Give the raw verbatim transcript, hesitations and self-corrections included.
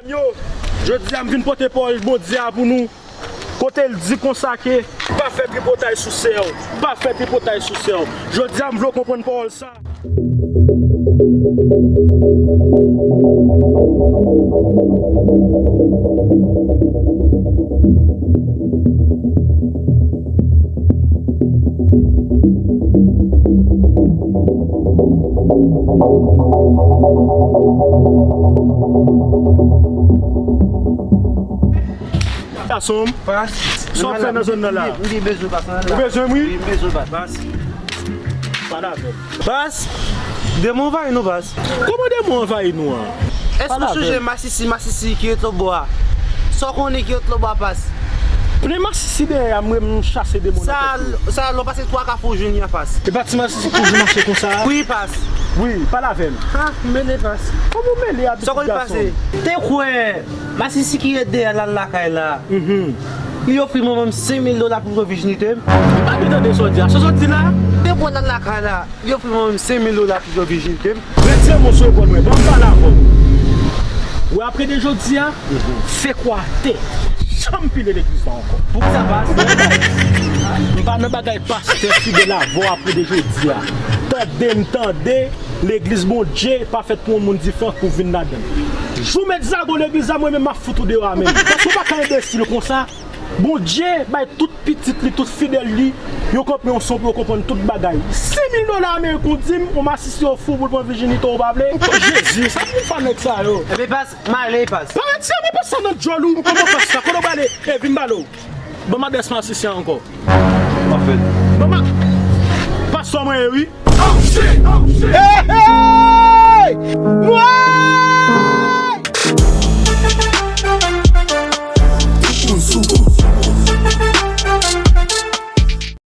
Yo, jodi a m vin pote pawòl Bondye a pou nou. Kote l di konsa ke pa fè tripotay sou sè w, pa fè tripotay sou sè w. Jodi a m vle w konprann pawòl sa. Gason m, pas, sa w ap fè nan zòn nan la? M gen bezwen pas nan la. Ou bezwen m, wi? Wi, m bezwen pas. Pas. Pale avè m. Pas, demon anvayi nou, pas. Kòman demon anvayi nou an? Èske w sonje masisi, masisi ki ret lòtbò a? Sa w konnen ki ret lòtbò a, pas? Plen masisi dèyè a, mwen, m chase demon nan tèt yo. Sa, sa, lè w pase twa kafou, w jwenn li an, pas. E pa ti masisi ki toujou mache konsa a? Wi, pas. Wi, pale avè m. Ha, m mele, pas. Kòman w mele a, pitit gason m? Sa w konn pase? Te kwè masisi ki ret dèyè a l al lakay la. Mhm. Li ofri manman m senk mil dola pou m jwe vijinite m. M pa byen tande sa w di a. Sa w sot di la? Te kwè l al lakay la. Li ofri mwen menm senk mil dola pou jwe vijinite m. Retire mo sou epòl mwen, ban m pale avè w. Ou wè, apre de jodi a, fè kwa atè. Janm pile legliz la ankò. Poukisa, pas? M pa nan bagay pastè fidèl avè w apre de jodi a. Tande m tande, legliz Bondye pa fèt pou yon moun diferan pou vin ladan l. Jou w met zago legliz la, mwen menm m ap fout ou deyò a menm. Paske w pa ka enbesil konsa. Bondye bay tout pitit li, tout fidèl li, yon konpreyansyon pou yo konprann tout bagay. Senk mil dola ameriken, yon dim, yon masisi ofri w pou l pran vijinite w, ou pa vle? Jezi, sa pou fè nèg sa yo? Ebyen, pas, m ale, pas. Pa retire mwen pas sa nan djòl ou, kòman pas sa? Kote w prale? E vin m pale w. Ban m adrès masisi a ankò. Pafè. Ban m a-, pastè mwen ye, wi. Hey, hey! Woy! Tout moun sou kou,